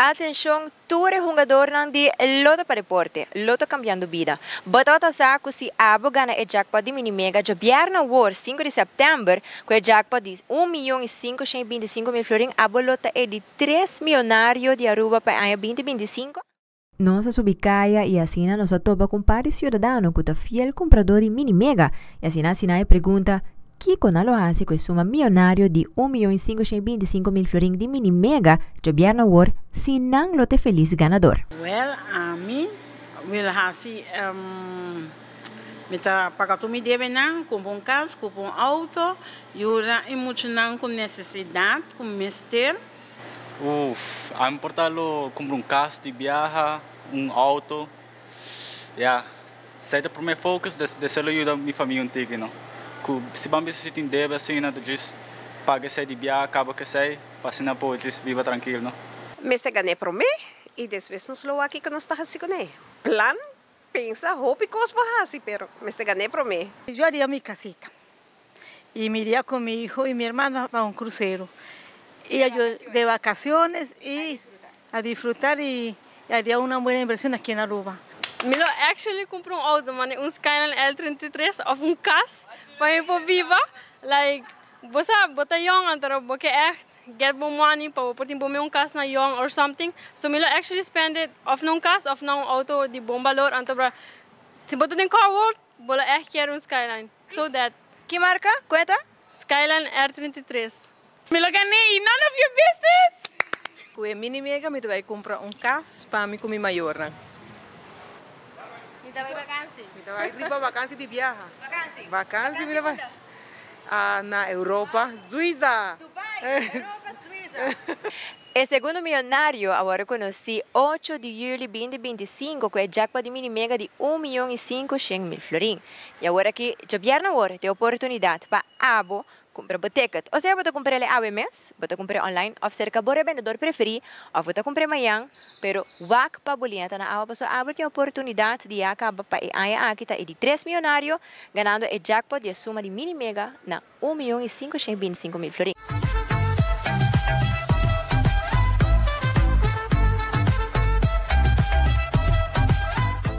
Atencion tur e hungadornan di Lotto pa Deporte, Lotto cambiando bida. Bo tabata sa cu si abo gana e jackpot di Mini Mega djabièrnè awor, 5 di september, cu e jackpot di 1.525.000 florin, abo lo ta e di tres miyonario di Aruba pa e aña 2025? Nos a subi caya y asina nos a topa cu un par di ciudadano cu ta fiel cumprador di Mini Mega y asina asina e pregunta, Kiko nan lo hasi ku e suma mionario di 1.525.000 florin di Mini Mega djobièrnè awor si nan lo ta e felis ganador? Wèl, ami wil hasi, mi ta paga tur mi debenan, kumpra un kas, kumpra un outo, yuda e muchanan ku nesesidat, ku mester. Uf, ami por ta lo kumpra un kas di biaha, un outo, ya. Esei ta prome focus, deseo lo yuda mi famia un tiki no. Ku si ban bisa si tin debe asina ta djis paga esei di biaha kaba ku esei pa asina por djis biba trankil no. Mester gan'é promé i despues nos lo wak kiko nos ta hasi kuné. Plan, pensa, hopi kos por hasi pero mester gan'é promé. Yo haría mi casita y me iría con mi hijo y mi hermano pa un crucero y de vacaciones y a disfrutar y haría una buena inversión aquí en Aruba. Mi lo actually cumpra un auto, mane un Skyline L33 of un cas pa mi por biba. Like, bo sa, bo ta young anto bo ke echt get bo money pa bo por tin bo mes un cas na young or something. So mi lo actually spend it of na un cas of na un auto di bon balor anto bra si bo ta den car world, bo lo echt kier un Skyline. So that. Ki marca? Cuenta? Skyline R33. Mi lo gané y none of your business! Cu e mini mega mi ta bay cumpra un cas pa mi cu mi mayornan. Mi ta bay vakantie. Mi ta bay riba vakantie di biaha. Vakantie? Vakantie mi ta bay. Na Europa, Suiza! Dubai, Europa, Suiza. E segundo miyonario a wòrdu konosí 8 di yüli 2025 ku e jackpot di Mini Mega di 1.500.000 florin. I awor aki djabièrnè awor tin oportunidat pa abo kumpra bo ticket. Osea bo ta kumpr'el e awe mes, bo ta kumpr'e online òf serka bo rebendedor preferí òf bo ta kumpr'e mañan, pero wak pa bo liña ta na awa pasobra abo tin oportunidat di ya kaba pa e aña aki ta e di tres miyonario ganando e jackpot di e suma di Mini Mega na 1.525.000 florin.